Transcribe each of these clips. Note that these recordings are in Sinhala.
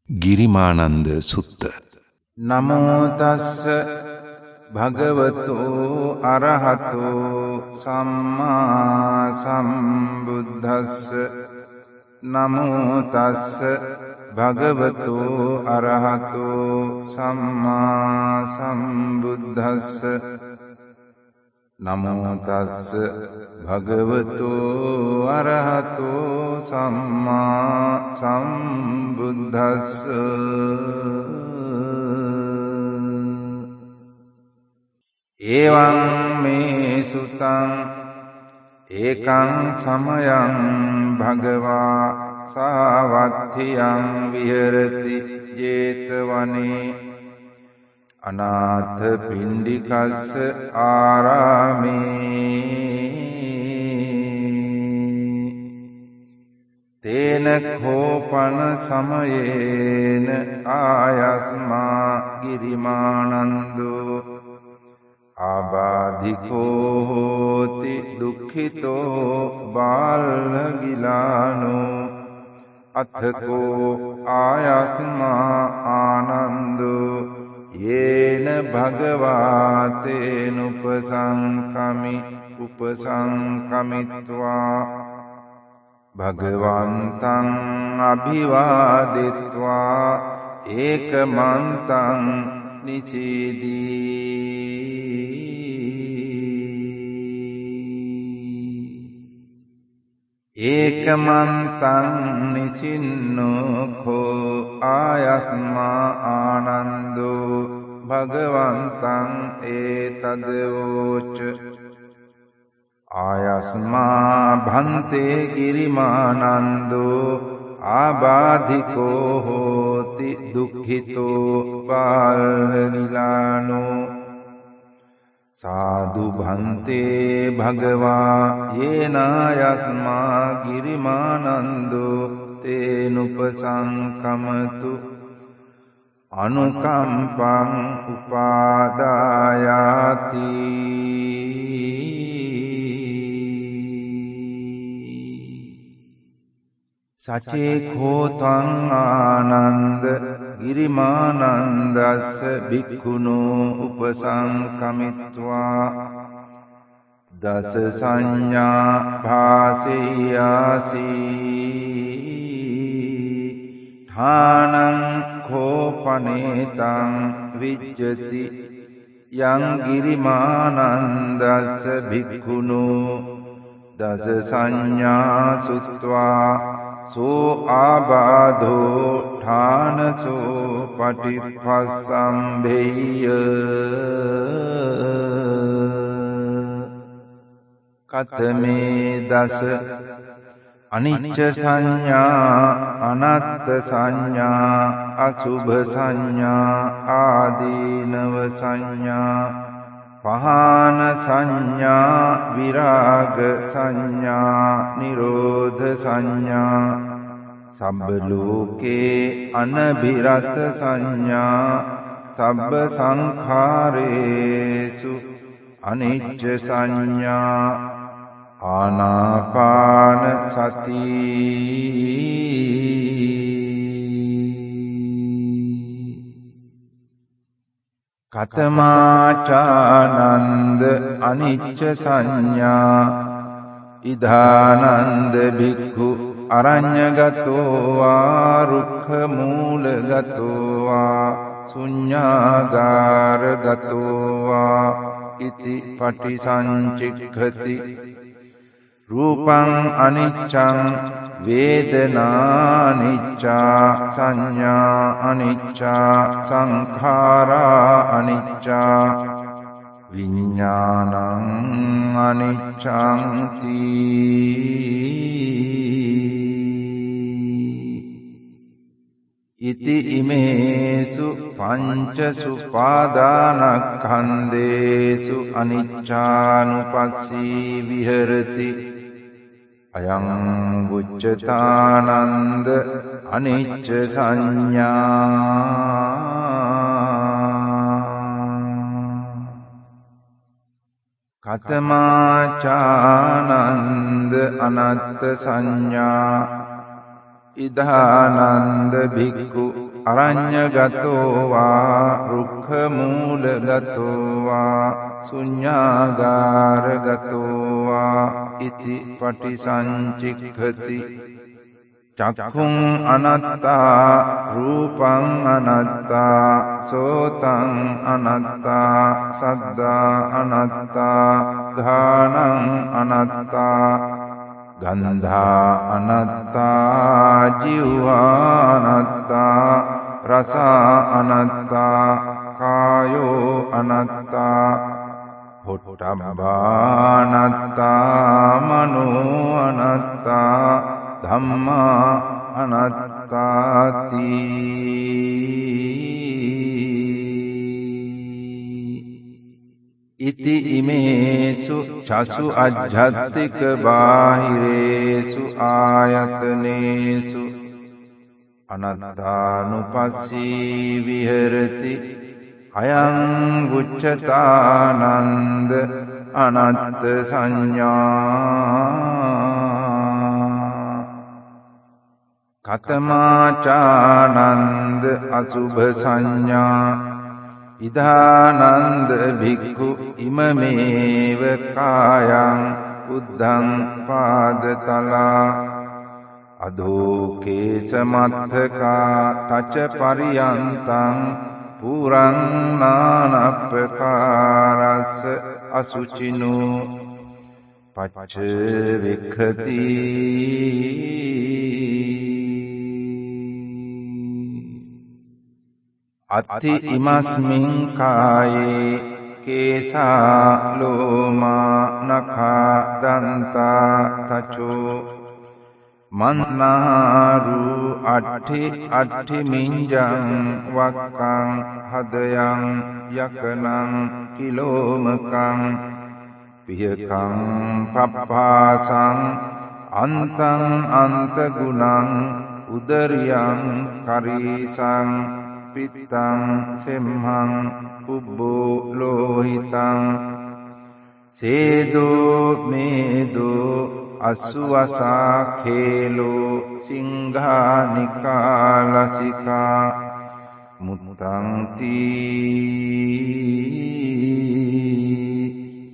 ගිරිමානන්ද සුත්ත. නමෝ තස්ස භගවතු අරහතෝ සම්මා සම්බුද්දස්ස. නමෝ තස්ස භගවතු අරහතෝ සම්මා සම්බුද්දස්ස. නමෝ තස්ස භගවතු අරහතෝ සම්මා සම්බුද්දස්ස. එවං මේ සුතං ඒකං සමයං භගවා සාවත්ථියං විහෙරති ජේතවනේ අනාථ පිණ්ඩිකස්ස ආරාමේ. තේන කෝපන සමයේන ආයස්මා ගිරිමානන්දෝ ආබාධිකෝ හෝති දුක්ඛිතෝ බාලගිලානෝ. අථකෝ ආයස්මා ආනන්දෝ යේන භගවා තේනුපසංකමි උපසංකමිත්වා භගවන්තං අභිවාදිත්වා ඒකමන්තං නිසීදී. ඒකමන්තං නිසින්නෝ khෝ ආයස්මා ආනන්දෝ භගවන්තං ඒතදවෝච. ආයස්මා භන්තේ ගිරිමානන්දෝ ආබාධිකෝ හෝති දුක්ඛිතෝ බාලගිලානෝ. සාදු භන්තේ භගවා යේනායස්මා ගිරිමානන්දෝ තේනුපසංකමතු අනුකම්පං උපාදායාති. සචේඛෝ ත්වං ආනන්ද ගිරිමානන්දස්ස භික්ඛුනෝ උපසංකමිත්වා දස සංඥා භාසෙය්‍යාසි. ඨානං කෝපනේතං විජ්ජති යං ගිරිමානන්දස්ස භික්ඛුනෝ දස සංඥා සුත්වා සෝ ආබාධෝ ඨානසෝ පටිපස්සම්භෙය්‍ය. කතමේ දස අනිච්ච සංඥා අනත්ත් සංඥා අසුභ සංඥා ආදීනව සංඥා පහාන සංඥා විරාග සංඥා නිරෝධ සංඥා සබ්බ ලෝකේ අනබිරත සංඥා සබ්බ සංඛාරේසු අනිච්ච සංඥා ආනාපාන සති. කතමාචානන්ද අනිච්ච සංඥා ඉදානන්ද භික්ඛු අරඤ්ඤගතෝ වා රුක්ඛ මූලගතෝ වා ශුඤ්ඤාගාරගතෝ වා ඉති පටිසංචික්ඛති. රූපං අනිච්ඡං වේදනා අනිච්චා සංඥා අනිච්චා සංඛාරා අනිච්චා විඥානං අනිච්ඡං තී. ඉති ඉමේසු පංචසු පාදානක්ඛන්දේසු අනිච්ඡානුපස්සී විහෙරති. අයං උච්චතානන්ද අනිච්ච සංඥා. කතමාචානන්ද අනත්ත සංඥා ඉදානන්ද භික්ඛු අරඤ්ඤගතෝ වා රුක්ඛමූලගතෝ වා ශුඤ්ඤාගාරගතෝ වා ඉති පටිසංචික්ඛති. චක්ඛුං අනත්තා රූපං අනත්තා සෝතං අනත්තා සද්දා අනත්තා ඝානං අනත්තා ගන්ධා අනත්තා ජීවා අනත්තා රසා අනත්තා කායෝ අනත්තා පොට්ටබ්බා අනත්තා මනෝ අනත්තා ධම්මා අනත්තාති. ඉති ඉමේසු චසු අජ්ජත්තික බාහිරේසු ආයතනේසු අනත්තානුපස්සී විහෙරති. අයං උච්චතානන්ද අනත්ත සංඥා. කතමාචානන්ද අසුභ සංඥා. ඉදානන්ද භික්ඛු ඉමමේව කායං උද්ධං පාදතලා අධෝ කේසමත්තකා තච පරියන්තං පුරං නානප්පකාරස්ස අසුචිනෝ පච්ච වික්ඛති. අත්ථි ඉමස්මින් කායේ කේසා ලෝමා නඛා දන්තා තචෝ මන්නාරු අට්ඨි අට්ඨි මිඤ්ජං වක්කං හදයං යකනං කිලෝමකං පියකං පප්පාසං අන්තං අන්තගුණං උදරියං කරීසං පිත්තං සෙම්හං පුබ්බෝ ලෝහිතං සේදෝ මේදෝ අසුවසා khේලෝ සිංහානිකා ලසිකා මුත්තං තී.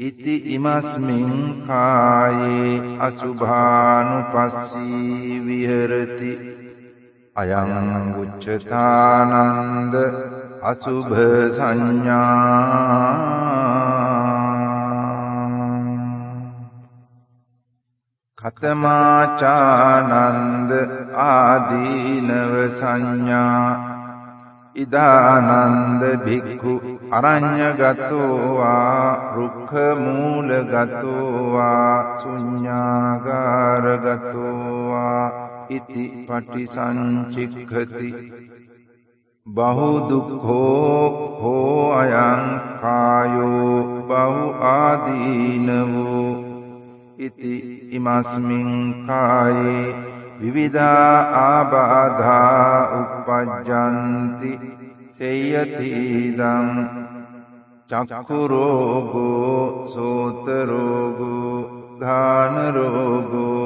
ඉති ඉමස්මින් කායේ අසුභානුපස්සී විහෙරති. අයං උච්චතානන්ද අසුභ සංඥා. කතමාචානන්ද ආදීනව සංඥා. ඉදානන්ද භික්ඛු අරඤ්ඤගතෝ වා රුක්ඛමූලගතෝ වා ශුඤ්ඤාගාරගතෝ වා ඉති පටිසංචික්ඛති. බහු දුක්ඛෝ හෝ අයං කායෝ බහු ආදීනවෝ ඉති ඉමස්මින් කායේ විවිධා ආබාධා උප්පජ්ජන්ති සේයති ඉදං චක්ඛු රෝගෝ සෝත රෝගෝ ගාන රෝගෝ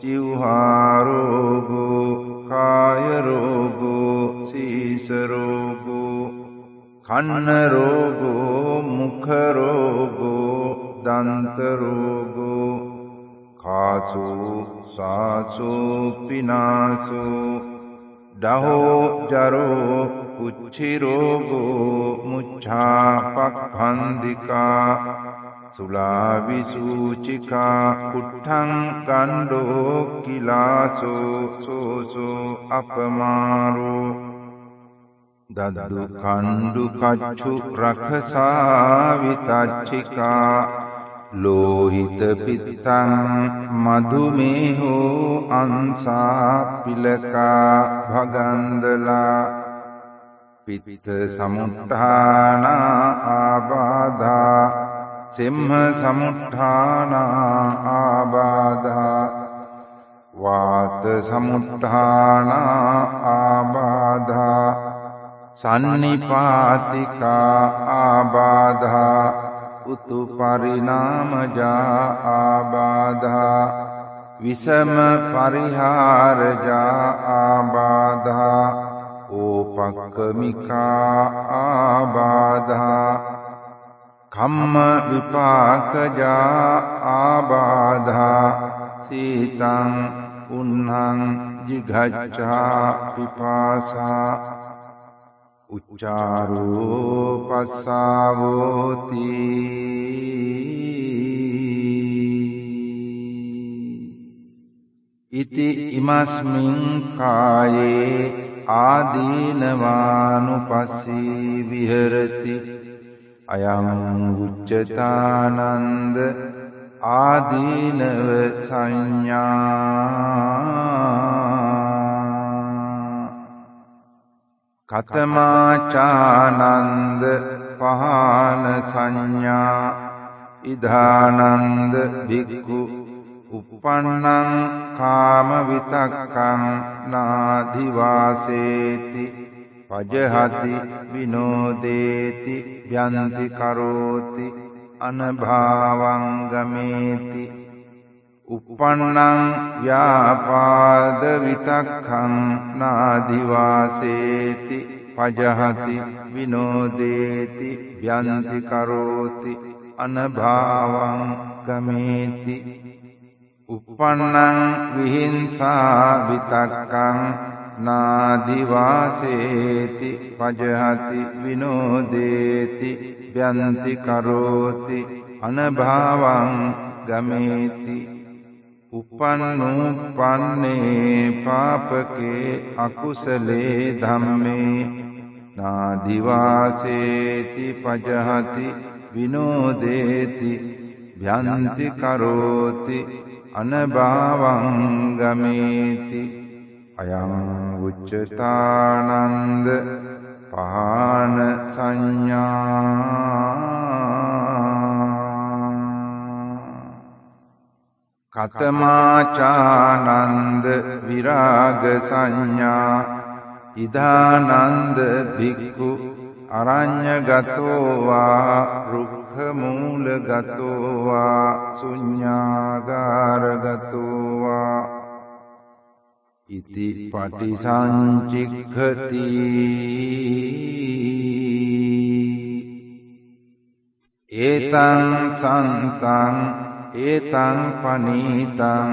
ජීවහා රෝගෝ කාය රෝගෝ සීස රෝගෝ කන්න රෝගෝ මුඛ රෝගෝ දන්ත රෝගෝ කාසෝ සාසෝ පිනාසෝ ඩහෝ ජරෝ පුච්චි රෝගෝ මුච්ඡා පක්ඛන්දිකා සුලා විසූචිකා කුට්ඨං ගණ්ඩෝ කිලාසෝ සෝසෝ අපමාරෝ දදු කණ්ඩු කච්චු රඛසා විතච්චිකා ලෝහිත පිත්තං මధుමේහෝ අංසා පිලකා භගන්දලා පිත්ත සමුත්ථානා ආබාධා සිම්හ සමුත්ථානා ආබාධා වාත සමුත්ථානා ආබාධා සන්නිපාතිකා ආබාධා උතු පරිණාමජා ආබාධා විසම පරිහාරජා ආබාධා ඕපක්කමිකා ආබාධා කම්ම විපාකජා ආබාධා සීතං උන්හං ජිඝච්ඡා පිපාසා උච්චාරෝ පස්සාවෝති. ඉති ඉමස්මින් කායේ ආදීනවානුපස්සී විහෙරති. අයං උච්චතානන්ද ආදීනව සංඥා. කතමාචානන්ද පහන සංඥා. ඉධානන්ද භික්ඛු උප්පන්නං කාම විතක්කං නාධිවාසේති පජහති විනෝදේති ව්‍යන්ති කරෝති අනභාවං ගමේති. උප්පන්නං ව්‍යාපාද විතක්කං නාධිවාසේති පජහති විනෝදේති ව්‍යන්ති කරෝති අනභාවං ගමේති. උප්පන්නං විහිංසා විතක්කං නාධිවාසේති පජහති විනෝදේති ව්‍යන්ති කරෝති අනභාවං ගමේති. උප්පන්නූප්පන්නේ පාපකේ අකුසලේ ධම්මේ නාධිවාසේති පජහති විනෝදේති ව්‍යන්ති කරෝති අනභාවං ගමේති. අයං උච්චතානන්ද පහන සංඥා. කතමාචානන්ද විරාග සංඥා. ඉදානන්ද භික්ඛු අරඤ්‍යගතෝ වා රුක්ඛමූලගතෝ වා ශුඤ්ඤාගාරගතෝ වා ඉති පටිසංචික්ඛති. ඒතං සන්තං ඒතං පනීතං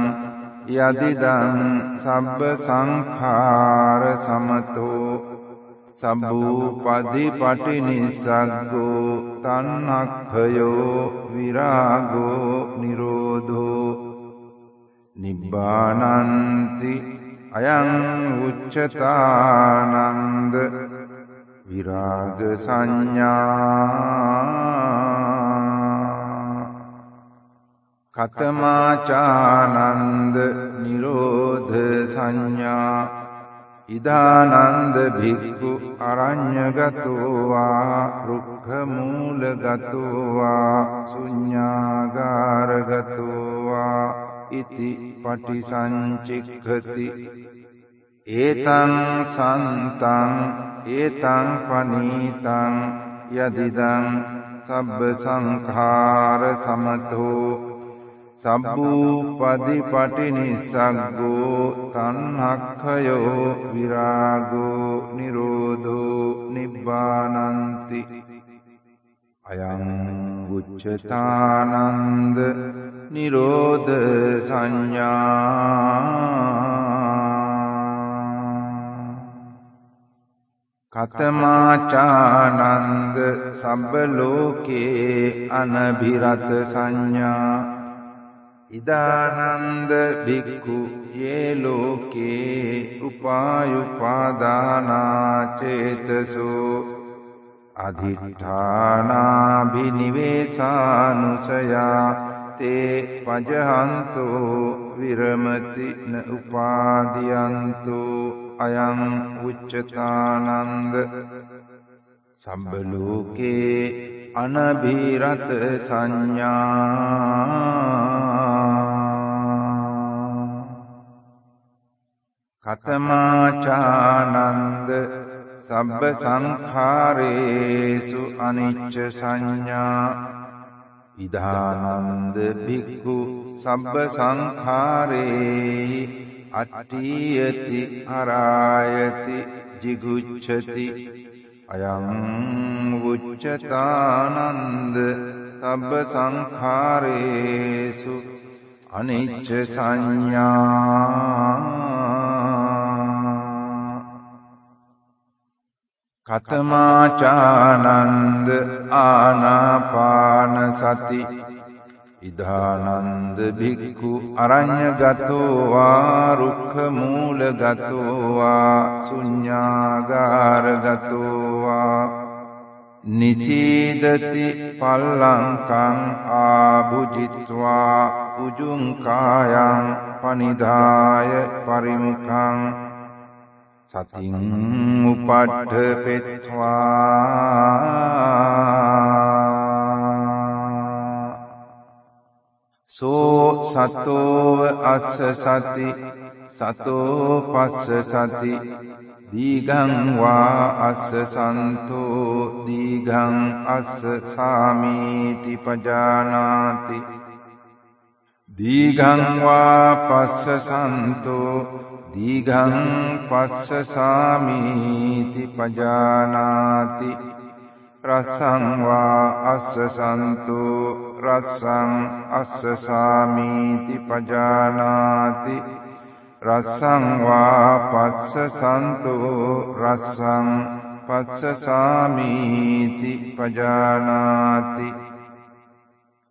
යදිදං සබ්බ සංඛාර සමතෝ සබ්බූපදි පටිනිස්සග්ගෝ තණ්හක්ඛයෝ විරාගෝ නිරෝධෝ නිබ්බානන්ති. අයං උච්චතානන්ද විරාග සංඥා. කතමාචානන්ද නිරෝධ සංඥා. ඉදානන්ද භික්ඛු අරඤ්‍යගතෝ වා රුක්ඛමූලගතෝ වා ශුඤ්ඤාගාරගතෝ වා ඉති පටිසංචික්ඛති. ඒතං සන්තං ඒතං පනීතං යදිදං සබ්බ සංඛාර සමතෝ සබ්බූපදි පටිනිස්සග්ගෝ තණ්හක්ඛයෝ විරාගෝ නිරෝධෝ නිබ්බානන්ති. අයං උච්චතානන්ද නිරෝධ සංඥා. කතමාචානන්ද සබ්බ ලෝකේ අනභිරත සංඥා. ඉදානන්ද භික්ඛු යේ ලෝකේ උපායුපාදානා චේතසෝ අධිඨානාභිනිවේසානුසයා තේ පජහන්තෝ විරමති න උපාදියන්තෝ. අයං උච්චතානන්ද සබ්බ ලෝකේ අනභිරත සංඥා. කතමාචානන්ද සබ්බ සංඛාරේසු අනිච්ච සංඥා. ඉදානන්ද භික්ඛු සබ්බ සංඛාරේ අට්ඨියති හරායති ජිගුච්ඡති. අයං වුච්චතානන්ද සබ්බ සංඛාරේසු අනිච්ච සංඥා. කතමාචානන්ද ආනාපාන සති. ඉදානන්ද භික්ඛු අරඤ්‍යගතෝ වා රුක්ඛ මූලගතෝ වා ශුඤ්ඤාගාරගතෝ වා නිසීදති පල්ලංකං ආභුජිත්වා උජුං කායං පනිදාය පරිමුඛං සතින් උපට්ඨපෙත්වා. සෝ සතෝව අස්ස සති සතෝ පස්ස සති දීඝං වා අස්ස සන්තෝ දීඝං අස්ස සාමීති පජානාති. දීඝං වා පස්ස සන්තෝ දීඝං පස්ස සාමීති පජානාති. රස්සං වා අස්ස සන්තෝ රස්සං අස්ස සාමීති පජානාති. රස්සං වා පස්ස සන්තෝ රස්සං පස්ස සාමීති පජානාති.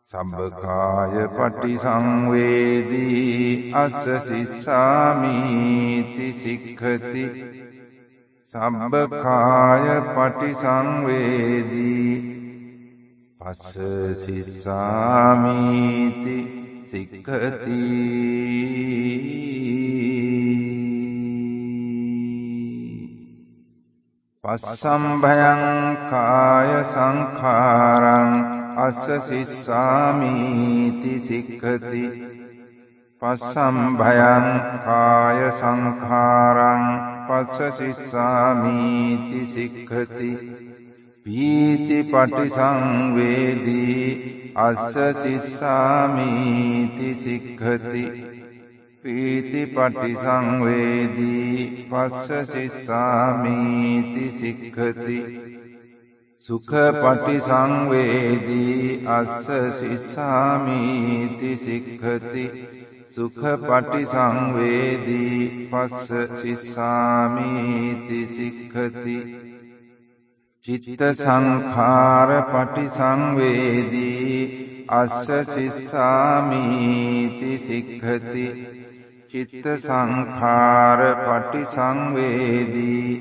සබ්බකාය පටිසංවේදී අස්ස සිස්සාමීති සික්ඛති. සබ්බකාය පටිසංවේදී පස්ස සිස්සාමීති සික්ඛති. පස්සම්භයං කාය සංඛාරං අස්ස සිස්සාමීති සික්ඛති. පස්සම්භයං කාය සංඛාරං පස්ස සිස්සාමීති සික්ඛති. පීති පටිසංවේදී අස්ස සිස්සාමීති සික්ඛති. පීති පටිසංවේදී පස්ස සිස්සාමීති සික්ඛති. සුඛ පටිසංවේදී අස්ස සිස්සාමීති සික්ඛති. සුඛ පටිසංවේදී පස්ස සිස්සාමීති සික්ඛති. චිත්ත සංඛාර පටිසංවේදී අස්ස සිස්සාමීති සික්ඛති. චිත්ත සංඛාර පටිසංවේදී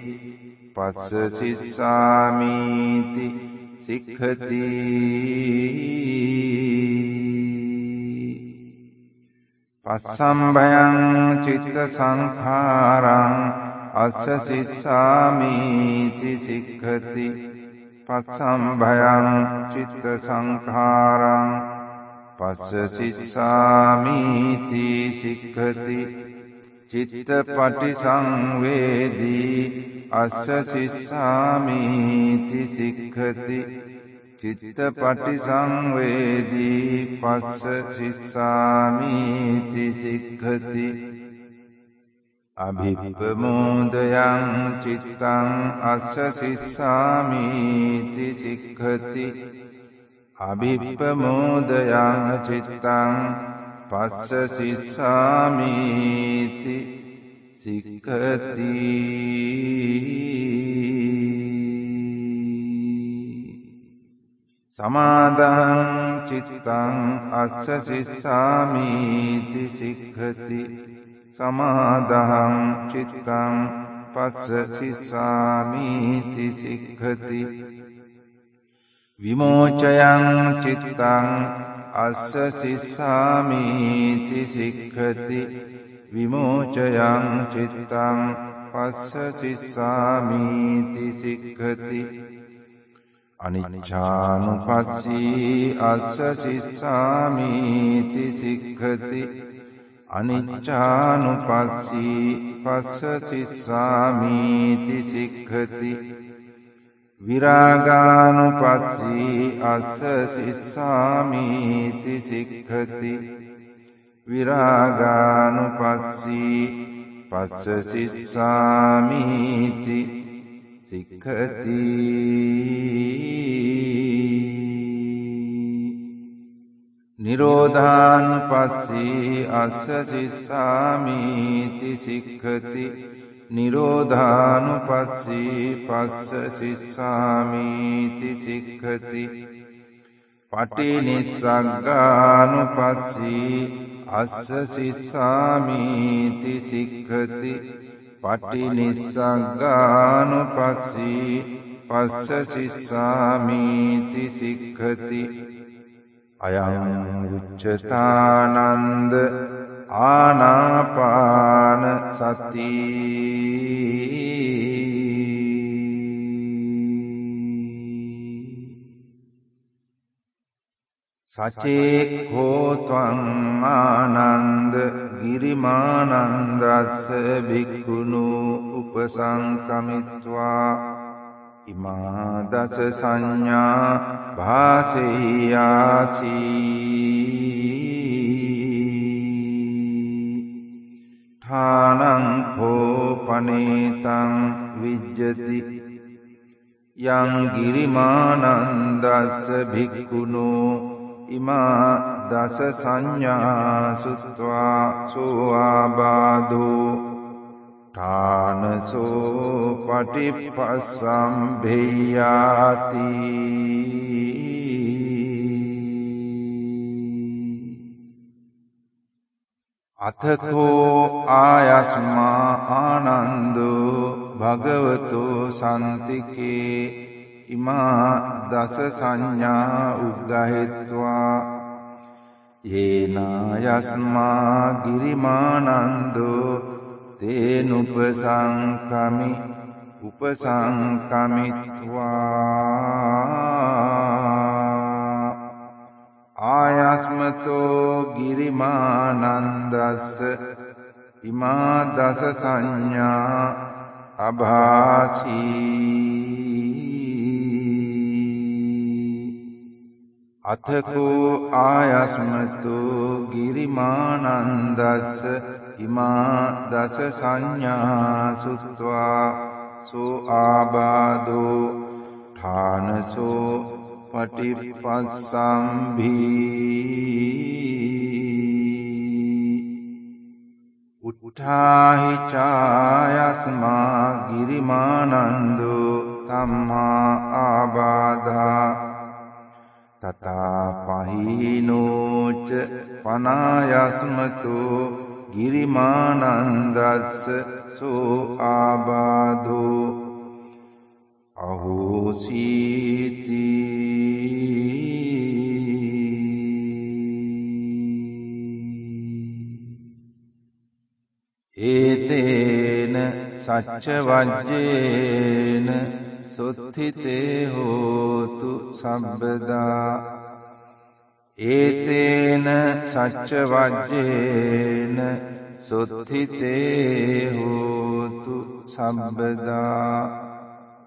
පස්ස සිස්සාමීති සික්ඛති. පස්සම්භයං චිත්ත සංඛාරං අස්ස සිස්සාමීති සික්ඛති. පස්සම්භයං චිත්ත සංඛාරං පස්ස සිස්සාමීති සික්ඛති. චිත්ත පටිසංවේදී අස්ස සිස්සාමීති සික්ඛති. චිත්ත පටිසංවේදී පස්ස සිස්සාමීති සික්ඛති. අභිප්පමෝදයං චිත්තං අස්ස සිස්සාමීති සික්ඛති. අභිප්පමෝදයං චිත්තං පස්ස සිස්සාමීති සික්ඛති. සමාදං චිත්තං අස්ස සිස්සාමීති සික්ඛති. සමාදං චිත්තං පස්ස සිස්සාමීති සික්ඛති. විමෝචයං චිත්තං අස්ස සිස්සාමීති සික්ඛති. විමෝචයං චිත්තං පස්ස සිස්සාමීති සික්ඛති. අනිච්ඡානුපස්සී අස්ස සිස්සාමීති සික්ඛති. අනිච්ඡානුපස්සී පස්ස සිස්සාමීති සික්ඛති. විරාගානුපස්සී අස්ස සිස්සාමීති සික්ඛති විරාගානුපස්සී පස්ස සිස්සාමීති සික්ඛති. නිරෝධානුපස්සී අස්ස සිස්සාමීති සික්ඛති නිරෝධානුපස්සී පස්ස සිස්සාමීති සික්ඛති. පටිනිස්සග්ගානුපස්සී අස්ස සිස්සාමීති සික්ඛති පටිනිස්සග්ගානුපස්සී පස්ස සිස්සාමීති සික්ඛති. අයං උච්චතානන්ද ආනාපාන සති. සචේඛෝ ත්වං ආනන්ද ගිරිමානන්දස්ස භික්ඛුනෝ උපසංකමිත්වා ඉමා දස සංඥා භාසෙය්‍යාසි. ඨානං khෝ පනේතං විජ්ජති යං ගිරිමානන්දස්ස භික්ඛුනෝ ඉමා දස සංඥා සුත්වා සෝ ආබාධෝ ඨානසෝ පටිපස්සම්භෙය්‍යාති. අතකෝ ආයස්මා ආනන්දෝ භගවතෝ සන්තිකේ ඉමා දස සංඥා උග්ගහෙත්වා යේනායස්මා ගිරිමානන්දෝ තේනුපසංකමි උපසංකමිත්වා ආයස්මතෝ ගිරිමානන්දස්ස ඉමා දස සංඥා අභාසී. අතකෝ ආයස්මතෝ ගිරිමානන්දස්ස ඉමා දස සංඥා සුත්වා සෝ ආබාධෝ ඨානසෝ පටිපස්සම්භී. උත්ථාහි චායස්මා ගිරිමානන්දෝ තම්මා ආබාධා තථා පහීනෝච පනායස්මතෝ ගිරිමානන්දස්ස සෝ ආබාධෝ අහෝසීති. ඒතේන සච්ච වජ්ජේන සොත්ථිතේ හෝතු සබ්බදා. ඒතේන සච්ච වජ්ජේන සොත්ථිතේ හෝතු සබ්බදා.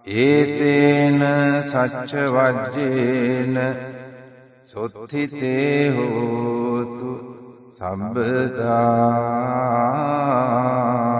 ඒතේන සච්ච වජ්ජේන සොත්ථිතේ හෝතු සබ්බදා.